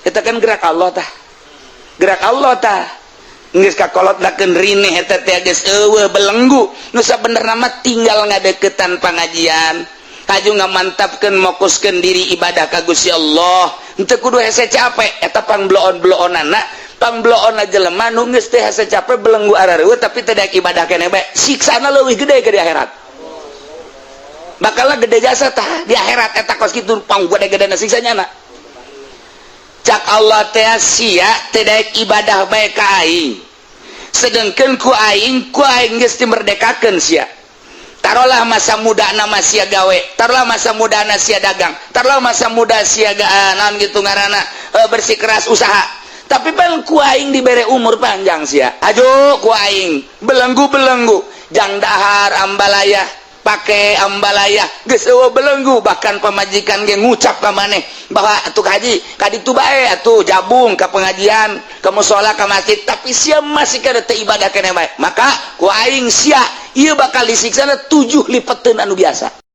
Eta kan gerak Allah tah, gerak Allah tah. Geus kakolot lakeun rineh eta teh, geus eueuh belenggu. Nu sabenerna mah tinggal ngadeukeutan pangajian, kaju ngamantapkeun, mokuskeun diri ibadah ka Gusti Allah, henteu kudu hese capek. Eta pangbloon-bloonana, pangbloon jelema nu geus teh hese capek, belenggu arareueuh, tapi teu daek ibadah keneh bae. Siksana leuwih gede ke di akhirat, bakal gede jasa tah di akhirat. Eta kos kitu pang gede-gede siksanya na. Cak Allah teh, sia teu daek ibadah bae ka aing, sedangkan ku aing geus dimerdekakeun sia. Taruhlah masa muda nama sia gawe, taruhlah masa muda na sia dagang, taruhlah masa muda sia naon gitu ngaranna, bersikeras usaha, tapi pan ku aing dibere umur panjang sia. Aduh, ku aing belenggu-belenggu jang dahar ambalaya, pake ambalaya, geus eueuh belenggu. Bahkan pamajikan ge ngucap ka maneh bahwa atuh haji ka ditu bae, atuh jabung ka pengajian, ke musola, ka masjid, tapi sia masih kada teu ibadah keneh bae. Maka ku aing sia ieu bakal disiksa 7 lipeteun anu biasa.